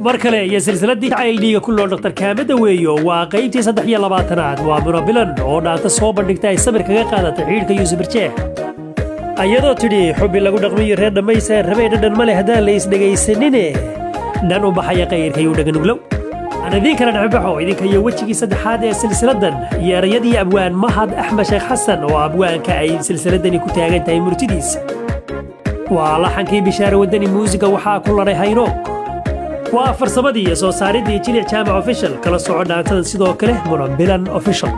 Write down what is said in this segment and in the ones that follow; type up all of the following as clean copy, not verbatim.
Mar kale iyo silsiladii Jacayl Dhiiga ku loo Dhaktar Kaamada weeyo. Waa qaybtii 23aad. Waa Muno Bilan oo dhaanta soo bandhigta ay samir kaga qaadatay xidhiidhka Yuusuf Birjeex, ayadoo tidhi: "Xubbi lagu dhaqmiyo reer dhammaysa rabee, dhadhan ma leh haddaan la isdhegaysanine, dhan u baxaya qayrkayuu dhaganuglow." Aan idiin kala dhexbaxo idinka iyo wejigii saddexaad ee silsiladan iyo erayadii abwaan Mahad Axmed Sheekh Xasan, oo abwaanka ay silsiladani ku taagan tahay murtidiisa. Waa laxankii Bishaare Wadani, muusiga waxaa ku ladhay Haynoog, waa farsamadii iyo soo saaridii Jilic Jaamac Official. Kala soco dhaantadan sidoo kale Munobilan Official.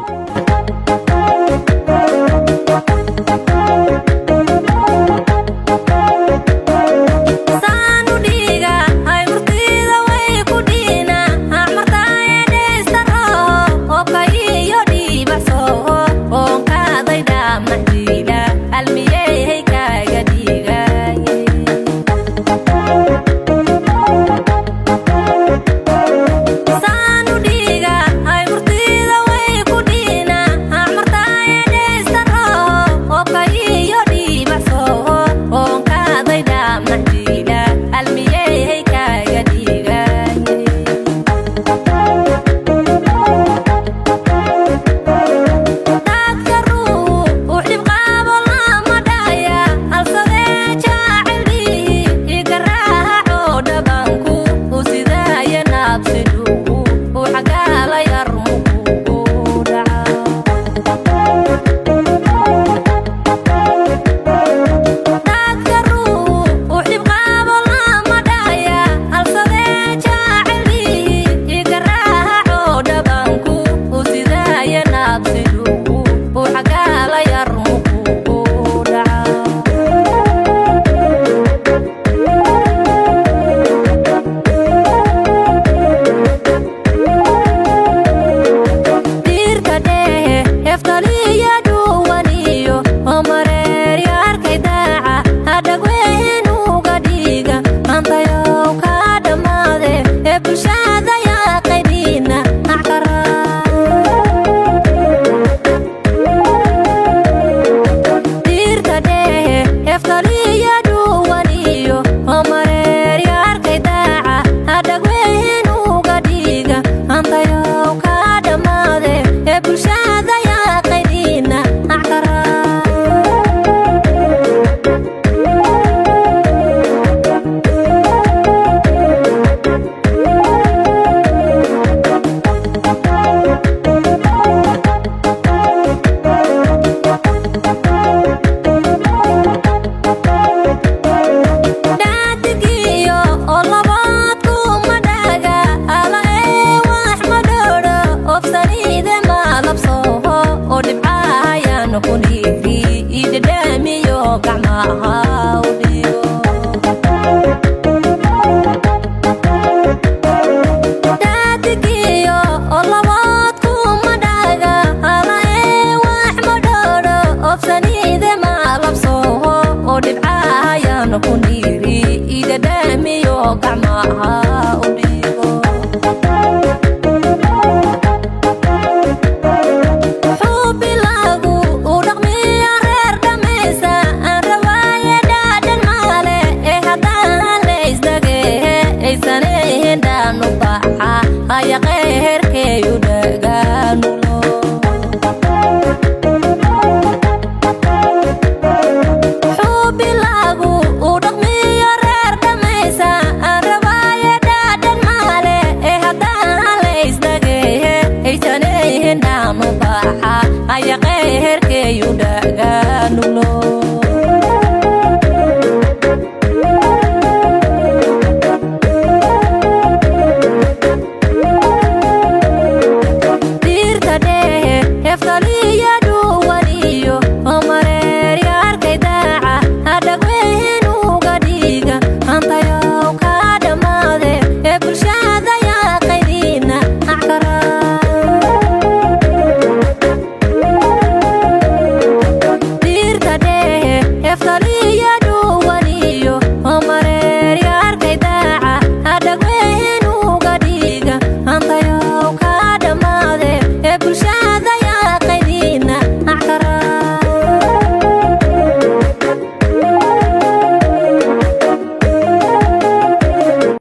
Aysan.